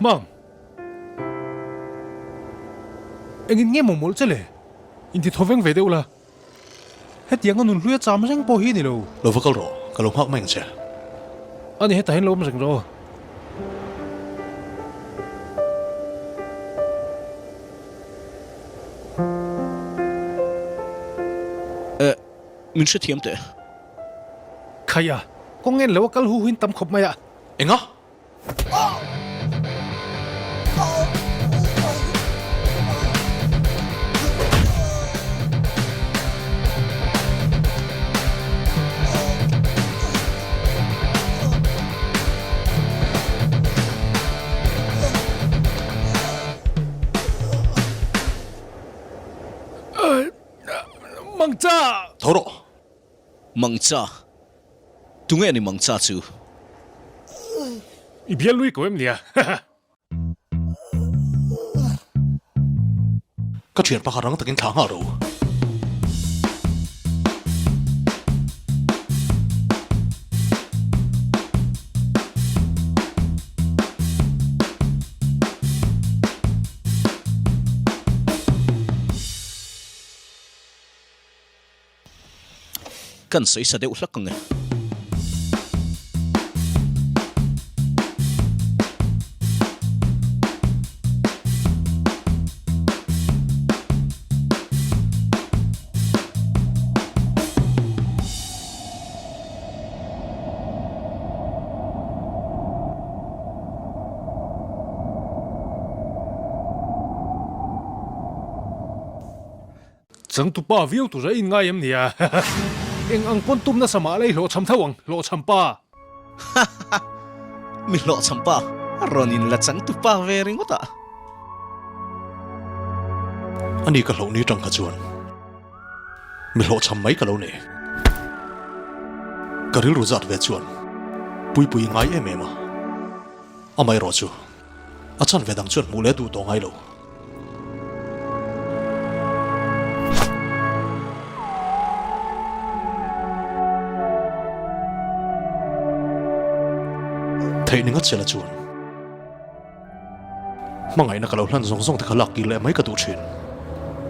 Mam! Engin nge maw mawlh che le? Inti thawveng ve deuh la. Hetianga nunhlui a cham reng pawh hi a ni lo. Lo va kal rawh, ka lo nghak mai ang che. A ni, hetah hian lo awm reng rawh. Eh, min hrethiam teh. Khaia, kawng en lo a kal hu huin tam khawp mai a. Enga? Mangcha! Tho rawh. Mangcha? Tunge ni Mangcha chu? I bial lui ko em nia? Ka thian pakhat rang takin thla nghal ro. Kan sawi sa deuh hlak ang e. Changtupa viau tur a inngai em nia? Eng ang pawn tum nasa mah la i hlawhchham tho ang, hlawhchham pa. Hahaha, mi hlawhchham pa, rawn in la changtupa ve ringawt a. Ani ka hlauh ni tang kha chuan mi hlawhchham mai ka lo nei. Ka rilru zat ve chuan Puipui ngai em em a, amaherawh chu A chhan ve dang chuan hmuh leh duh tawh ngai lo. Theih ni ngat sela chuan hmangaihna ka lo hlan zawng zawng te kha lak kir leh mai ka duh thin.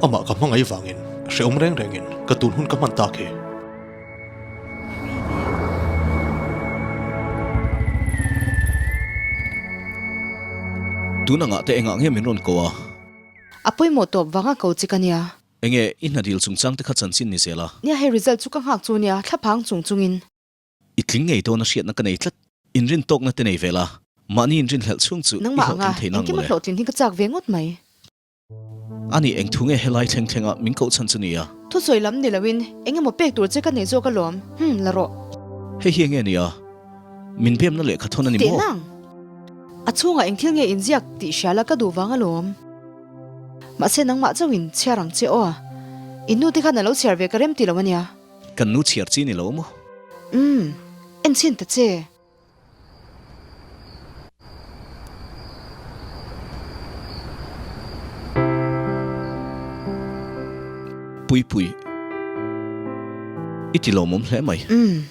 Amah ka hmangaih vangin hrehawm reng rengin ka tun hun ka hman tak hi. Tun angah te engah nge min rawn ko a? A pawimawh tawp vanga ko che ka nia. Enge i hna dil chungchang te kha chanchin ni zel a? Nia hei result chu ka nghak chu nia, thlaphang chung chungin. I tling ngei dawn a hriatna ka nei tlat. Inrin tawkna te nei ve la, mahni inrinhlelh chhung chu i Nangmah anga hlawhtlin thei nang engkim a mawle. hlawhtlin hi ka chak ve ngawt mai. A nih eng thu nge helai thleng thlenga min koh chhan chu nia? Thusawi lam ni loin eng emaw pek tur che ka nei zawk alawm, hmm, la rawh. Hei hi enge nia? Min biamna lehkha thawn a ni maw? Tehnang! A chhungah eng thil nge inziak tih hria la ka duh vang alawm. Mahse nangmah chauhin chhiar ang che aw. In nu te khan a lo chhiar ve ka rem ti lo a nia. Kan nu chhiar chi ni lo maw? Umm, en chhin ta che. Puipui, i ti lawmawm hle mai. Umm.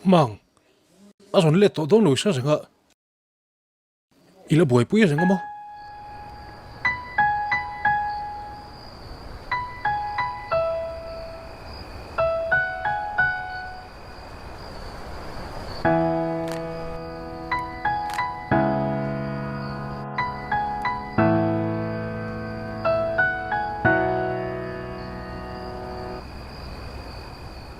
Mang, a rawn let tawh dawn lo i hre reng a, i la buaipui reng a maw?